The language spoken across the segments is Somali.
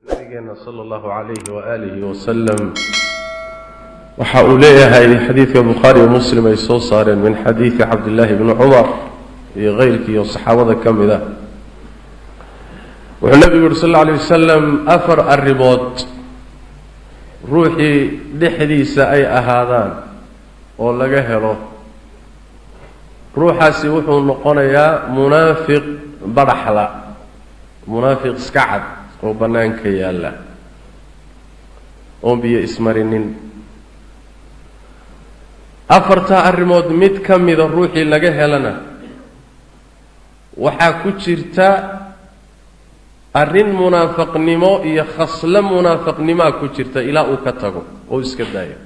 Nabigeena sala allahu calayhi waaalihi wasalam waxa uu leeyahay, xadiidka Bukhaari iyo Muslim ay soo saareen min xadiidi Cabdillaahi bni Cumar iyo keyrkii oo saxaabada ka mid ah, wuxuu nabigu yuhi sal alla alay wasalam: afar arrimood ruuxii dhexdiisa ay ahaadaan oo laga helo, ruuxaasi wuxuu noqonayaa munaafiq badhaxla, munaafiq iska cad oo bannaanka yaalla oon biyo ismarinin. Afartaa arrimood mid ka mida ruuxii laga helana, waxaa ku jirta arrin munaafaqnimo iyo khaslo munaafaqnimaa ku jirta ilaa uu ka tago oo iska daayo.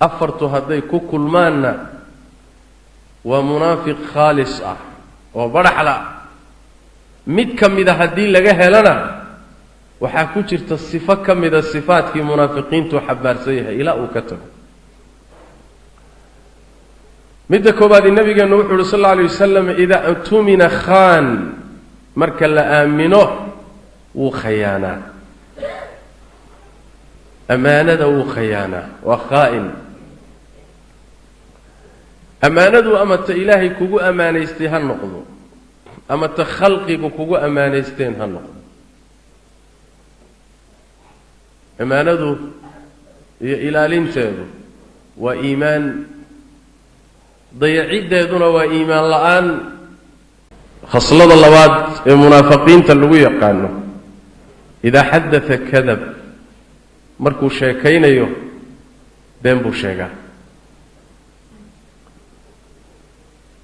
Afartu hadday ku kulmaanna, waa munaafiq khaalis ah oo badhaxla. Mid ka mida haddii laga helana, waxaa ku jirta sifo ka mida sifaadkii munaafiqiintuu xambaarsan yahay ilaa uu ka tago. Midda koowaadi, nabigeennu wuxuu uhi sal alla alay wasalam: idaa tumina khaan, marka la aamino wuu khayaanaa, ammaanada wuu khayaanaa, waa khaa'in. Ammaanadu ama ta Ilaahay kugu ammaanaystay ha noqdo ama ta khalqigu kugu ammaanaysteen ha noqdo, ammaanadu iyo ilaalinteedu waa iimaan, dayaciddeeduna waa iimaan la-aan. Khaslada labaad ee munaafiqiinta lagu yaqaano: idaa xadatha kadab, markuu sheekaynayo been buu sheegaa.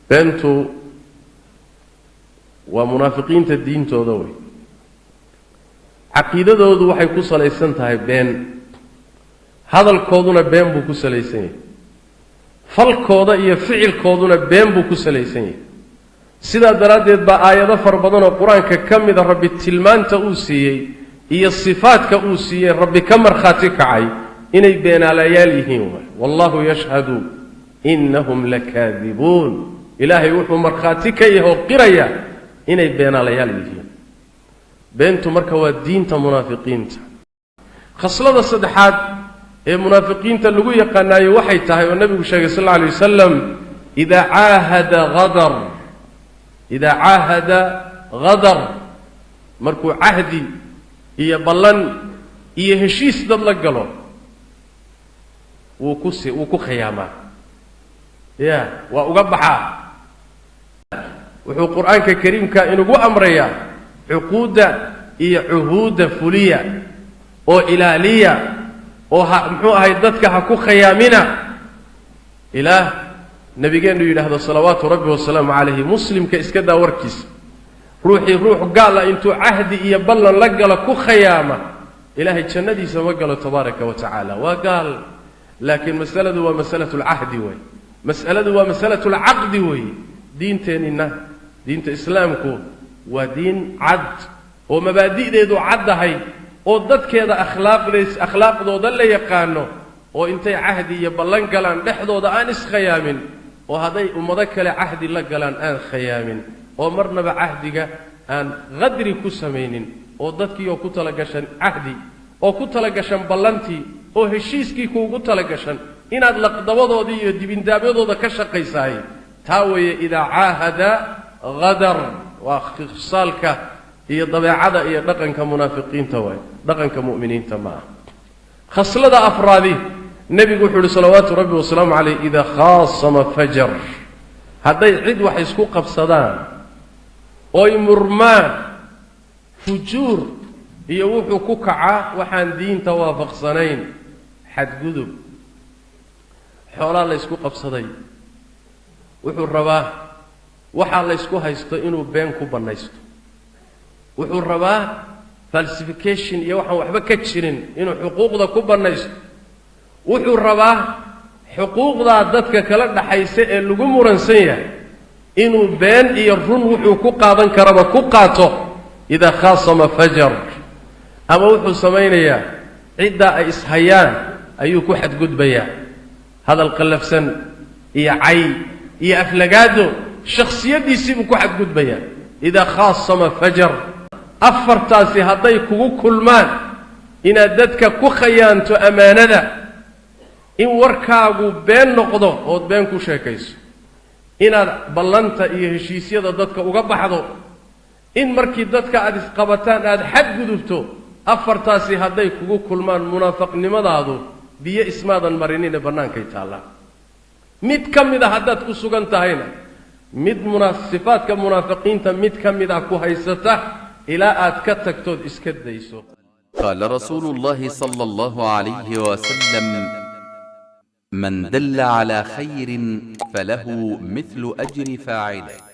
Beentu waa munaafiqiinta diintooda wey, caqiidadoodu waxay ku salaysan tahay been, hadalkooduna been buu ku salaysan yahay, falkooda iyo ficilkooduna been buu ku salaysan yahay. Sidaa daraaddeed baa aayado fara badan oo Qur-aanka ka mida Rabbi tilmaanta uu siiyey iyo sifaadka uu siiyey Rabbi ka markhaati kacay inay beenaalayaal yihiin. Waay wallahu yashhadu inahum lakaadibuun. Ilaahay wuxuu markhaati ka yahay oo qiraya inay beenaalayaal yihiin. Beentu marka waa diinta munaafiqiinta. Khaslada saddexaad ee munaafiqiinta lagu yaqaanaayo waxay tahay oo nabigu sheegay sal alla alay wasalam: idaa caahada hadar, idaa caahada hadar, markuu cahdi iyo ballan iyo heshiis dad la galo, wuu kusi wuu ku khiyaamaa, ya waa uga baxaa. Wuxuu Qur-aanka Kariimka inugu amrayaa cuquudda iyo cuhuudda fuliya oo ilaaliya oo ha muxuu ahay dadka ha ku khayaamina, ilaah nabigeennu yidhaahdo salawaatu Rabbi wasalaamu calayhi: muslimka iska daa warkiisa, ruuxii ruux gaala intuu cahdi iyo ballan la galo ku khayaama, Ilaahay jannadiisa ma galo tabaaraka wa tacaala, waa gaal. Laakiin masaladu waa masalatu lcahdi wey, mas'aladu waa masalatu lcaqdi wey. Diinteenina, diinta Islaamku waa diin cad oo mabaadi'deedu caddahay oo dadkeeda akhlaaqdays akhlaaqdooda la yaqaano, oo intay cahdi iyo ballan galaan dhexdooda aan iskhayaamin, oo hadday ummado kale cahdi la galaan aan khayaamin, oo marnaba cahdiga aan qadri ku samaynin, oo dadkiioo ku talagashan cahdi oo ku talagashan ballantii oo heshiiskii kuugu talagashan inaad laqdabadoodii iyo dibindaabyadooda ka shaqaysahay. Taa weeye idaa caahada hadar, waa khsaalka iyo dabeecada iyo dhaqanka munaafiqiinta waay, dhaqanka mu'miniinta ma ah. Khaslada afraadi, nebigu wuxuu uhi salawaatu Rabbi wasalaamu caleyh: idaa khaasama fajar, hadday cid wax isku qabsadaan oy murmaan, fujuur iyo wuxuu ku kacaa waxaan diinta waafaqsanayn, xadgudub. Xoolaa la ysku qabsaday, wuxuu rabaa waxaa la ysku haysto inuu been ku bannaysto, wuxuu rabaa falsification iyo waxaan waxba ka jirin inuu xuquuqda ku bannaysto, wuxuu rabaa xuquuqdaa dadka kala dhaxaysa ee lagu muransan yahay inuu been iyo run wuxuu ku qaadan karaba ku qaato. Idaa khaasama fajar, ama wuxuu samaynayaa ciddaa ay ishayaan ayuu ku xadgudbayaa, hadal qallafsan iyo cay iyo aflagaado, shakhsiyaddiisii buu ku xadgudbayaa. Idaa khaasama fajar. Afartaasi hadday kugu kulmaan, inaad dadka ku khayaanto ammaanada, in warkaagu been noqdo ood been ku sheekayso, inaad ballanta iyo heshiisyada dadka uga baxdo, in markii dadka aada isqabataan aada xadgudubto, afartaasi hadday kugu kulmaan munaafaqnimadaadu biyo ismaadan marinine bannaankay taallaa. Mid ka mid a haddaad ku sugan tahayna, mid sifaadka munaafiqiinta mid ka mid ah ku haysata ilaa aad ka tagtood iska dayso. قال رسول الله صلى الله عليه وسلم: من دل على خير فله مثل أجر فاعله.